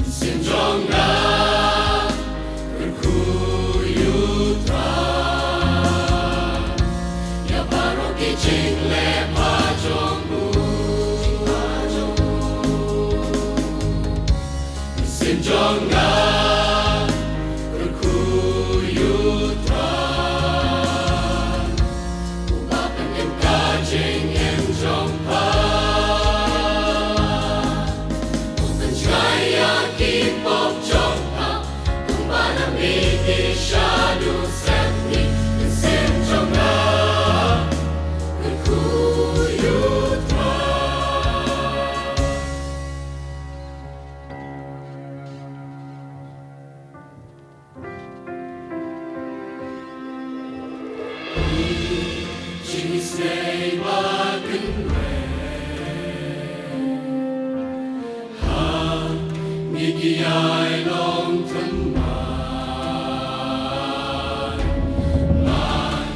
Mynsiem jong nga, kyrkhu ïa u Trai. Ïa baroh ki jingleh ba jong u. Mynsiem jong nga, kyrkhu ïa u Trai. Uba pynim ka jingim jong pha. U pynshai ïa ki pop jong pha. Kumba na miet ki shadow sep ni. Mynsiem jong nga, kyrkhu ïa u Trai. Jingïaseng ba kynrei ha ngi ki ai long tymmen. Man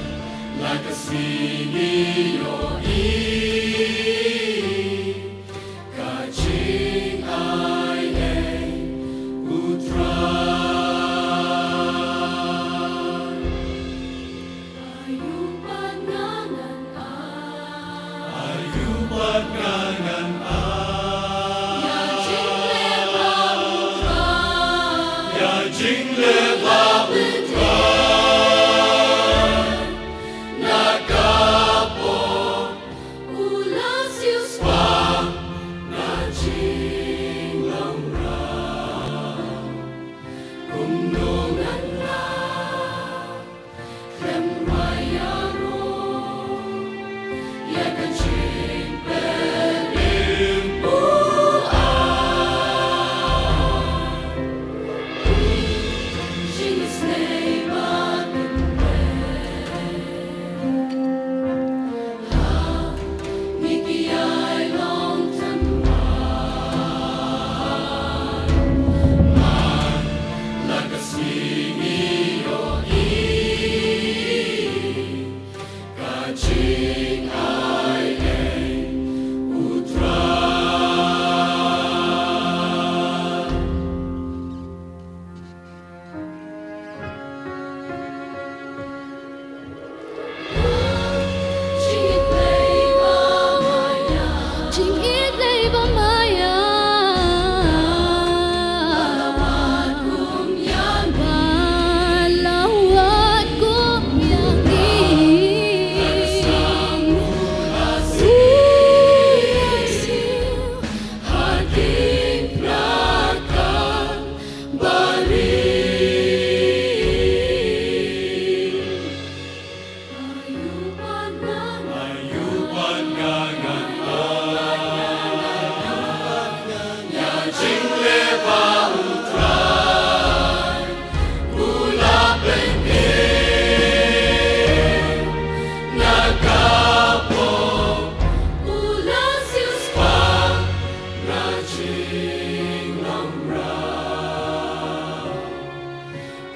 Ka jingai ei u Trai. Ayu pat nga ngan ai. Ayu pat nga ngan ai. Ïa jingleh ba u Trai. Ïa jingleh ba u Trai. Na ka por u la siewspah na jinglong rau. Kumno ngan lah khlem rwai ïaroh ïa ka jingpynlong. Jingïeit Blei ba maïa. Jingïeit Blei ba maïa. Ba la wad kum ïa ngi. U la siew ha ki tyngka barit.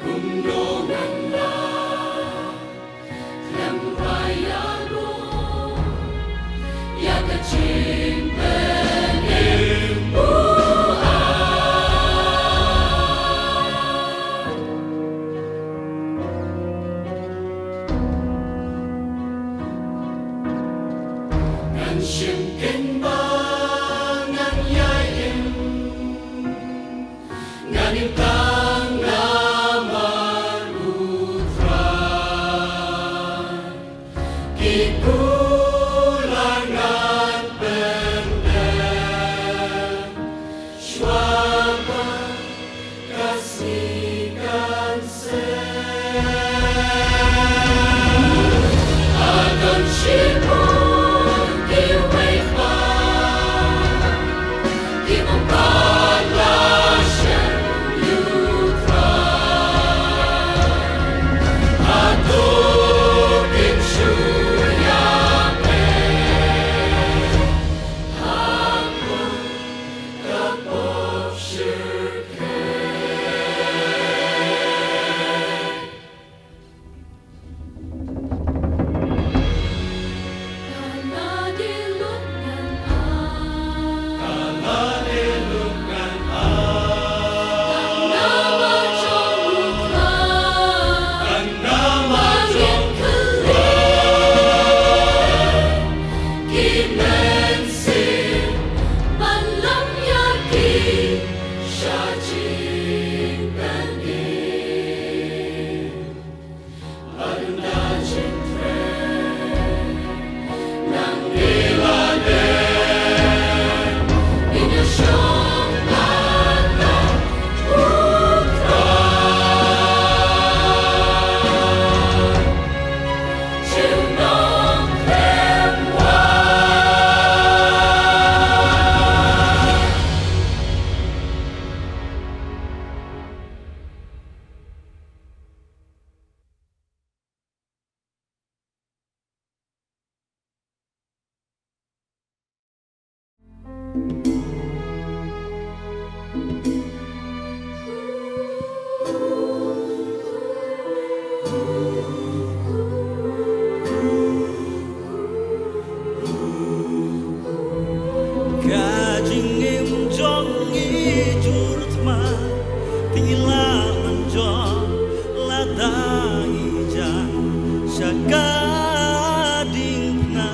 Kumno ngan lah khlem rwai ïaroh ïa ka jingpynim u An. Ngan shim kein ba ngan ïai im. Ngan im tang namar u Trai. Ki kular ngan pyndep shuwa ba ka sngi kan seh. Don shibun kiwei pat Ngi jur thma, te ngi la mynjur, lada ngi jan sha ka diengphna.